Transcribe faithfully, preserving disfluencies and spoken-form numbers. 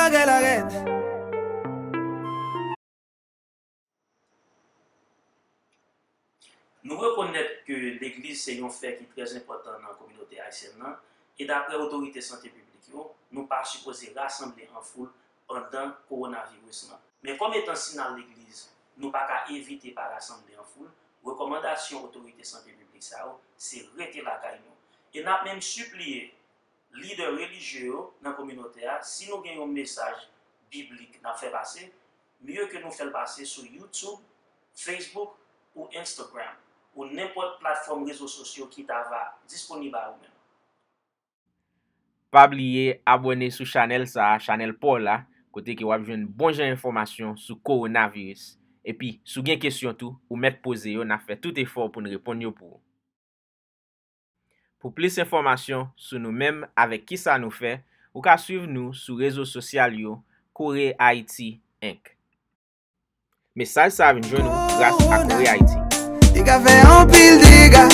Bagay la rèd. Nou rekonèt ke legliz se yon fè ki trè enpòtan nan kominote ayisyèn nan, e daprè otorite sante piblik yo, nou pa sipoze rasanble an foul pandan kowonaviris lan. Men kòm etan si n al legliz, nou pa ka evite pa rasanble an foul, rekòmandasyon otorite sante piblik sa yo se rete lakay nou. E n ap menm sipliye lidè relijye yo nan kominote a, si nou gen yon mesaj biblik n ap fè pase, mye ke nou fè l pase sou YouTube, Facebook ou Instagram, ou nenpòt platfòm rezo sosyo ki ta va disponib a ou menm. Pa bliye abòne sou chanèl sa a, chanèl pa w la, kote ke w ap jwenn bon jan enfòmasyon sou kowonaviris. Epi, si w gen kesyon tou, ou mèt poze yo, n ap fè tout efò pou n reponn yo pou ou. Pou plis enfòmasyon sou nou menm avèk kisa nou fè, ou ka swiv nou sou rezo sosyal yo Kore Ayiti Enk. Mesaj sa a vin jwenn ou gras a Kore Ayiti. Li ka fè anpil dega.